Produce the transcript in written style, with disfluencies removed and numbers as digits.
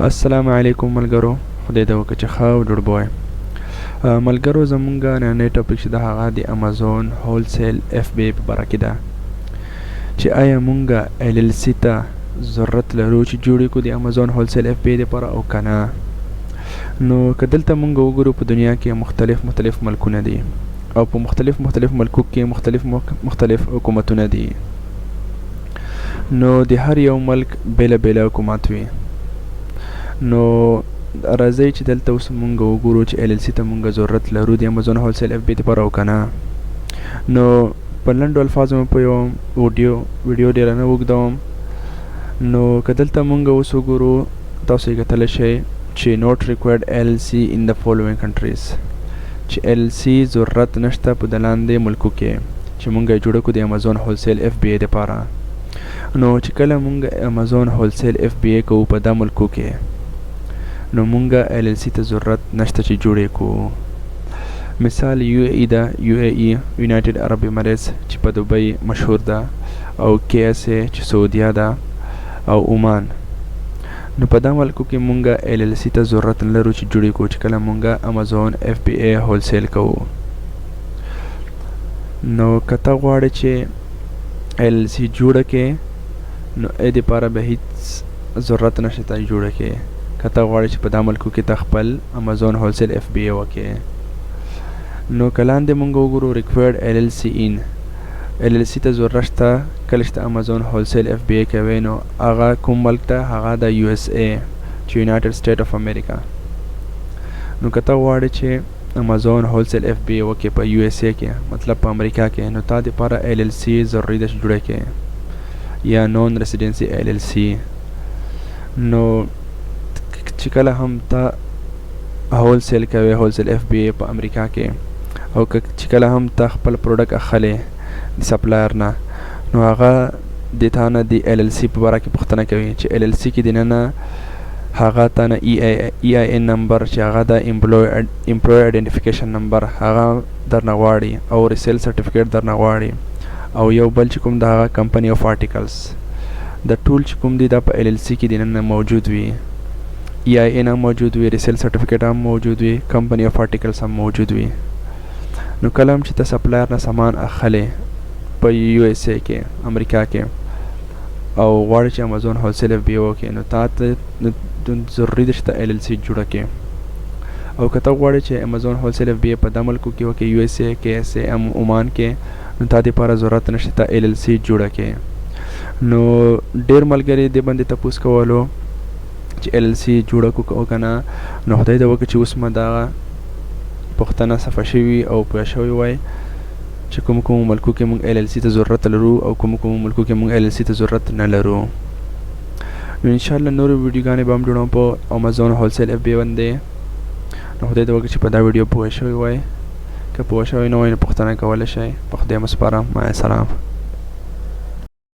السلام علیکم ملګرو، خدای دې وکړي چې ښه او جوړ به وئ. ملګرو، زمونږ نننی ټاپک چې د هغه د امازون هولسیل اف بي په باره کې ده چې آیا مونږ ال ال سي ته ضرورت لرو چې جوړ کړو د امازون هولسیل اف بي لپاره او که نه. نو که دلته مونږ وګورو، په دنیا کې مختلف مختلف ملکونه دي او په مختلف مختلف ملکو کې مختلف مختلف حکومتونه دي. نو د هر یو ملک بېلا بېلا حکومت وي. نو راځئ چې دلته اوس مونږ وګورو چې ال ال سي ته مونږ ضرورت لرو د امازون هولسیل اف بي لپاره او که نه. نو په لنډو الفاظو مې پوهوم، ویډیو ډېره نه اوږدوم. نو که دلته مونږ اوس وګورو، تاسو یې کتلی شئ چې not required LLC in the following countries، چې ال ال سي ضرورت نشته په د لاندې ملکو کې چې مونږ یې جوړه کړو د امازون هولسیل اف بي ای دپاره. نو چې کله مونږ امازون هولسیل اف بي ای کوو په دا ملکو کې، نو مونږ ال ال سي ته ضرورت نشته چې جوړې کړو. مثال یو ای ده، یو ای ای، یونایټډ عرب اماراتس چې په دوبۍ مشهور ده، او کې اس ای چې سعودیا ده، او عمان. نو په دا ملکو کې مونږ ال ال سي ته ضرورت نه لرو چې جوړې کړو چې کله مونږ امازون اف بي ای هولسیل کوو. نو که ته غواړې چې ال ال سي جوړه کړې، نو ای دپاره به هیڅ ضرورت نشته ته جوړه کړې، که ته غواړې چې په دا ملکو کې ته خپل امازون هولسیل اف بي ای وکړې. نو که لاندې مونږ وګورو، ریکوایرډ ال ال سي ان، ال ال سي ته ضرورت شته کله چې ته امازون هولسیل اف بي ای کوې. نو هغه کوم ملک ته؟ هغه د یو اس ای چې یونایټډ سټیټ اف امریکا. نو که ته غواړې چې امازون هولسیل اف بي ای وکړې په یو اس ای کې، مطلب په امریکا کې، نو تا دپاره ال ال سي ضروري ده چې جوړه کړې یا نون ریسیډنسي ال ال سي. نو چې کله هم ته هولسیل کوې، هولسیل اف بي ای په امریکا کې، او که چې کله هم ته خپل پروډکټ اخلې د سپلایر نه، نو هغه د تا نه د ال ال سي په باره کې پوښتنه کوي چې ال ال سي کې دننه هغه تا نه ای آی ان نمبر چې هغه د امپلوی آیډنټیفیکیشن نمبر هغه درنه غواړي، او ریسیل سرټیفیکیټ درنه غواړي، او یو بل چې کوم د هغه کمپنی اف آرټیکلز. د ټول چې کوم دی دا په ال ال سي کې دننه موجود وي. ای آی ان هم موجود وي، ریسیل سرټیفیکیټ هم موجود وي، کمپنی اف آرټیکلز هم موجود وي. نو کله هم چې ته سپلایر نه سامان اخلې په یو اس ای کې، امریکا کې، او غواړې چې امازون هولسیل اف بي وکړې، نو تا ته ضروري ده چې ته ال ال سي جوړه کړې. او که ته غواړې چې امازون هولسیل اف بي په دا ملکو کې وکړې، یو اس ای، کې اس ای، ام عمان کې، نو تا دپاره ضرورت نشته ته ال ال سي جوړه کړې. نو ډېر ملګري دې باندې تپوس کولو چې ال ال سي جوړه کړو او که نه. نو خدای دې وکړي چې اوس ما دا پوښتنه صفا شوي او پوه شوي وای چې کوم کوم ملکو کې موږ ال ال سي ته ضرورت لرو او کوم کوم ملکو کې موږ ال ال سي ته ضرورت نه لرو. نو ان شاء الله نورې ویډیوګانې به هم جوړوم په امازون هولسیل اف بي باندې. نو خدای دې وکړي چې په دا ویډیو پوه شوي وای. که پوه شوی نه وای، نو پوښتنه کولی شئ. په خدای مو سپارم، مع السلام.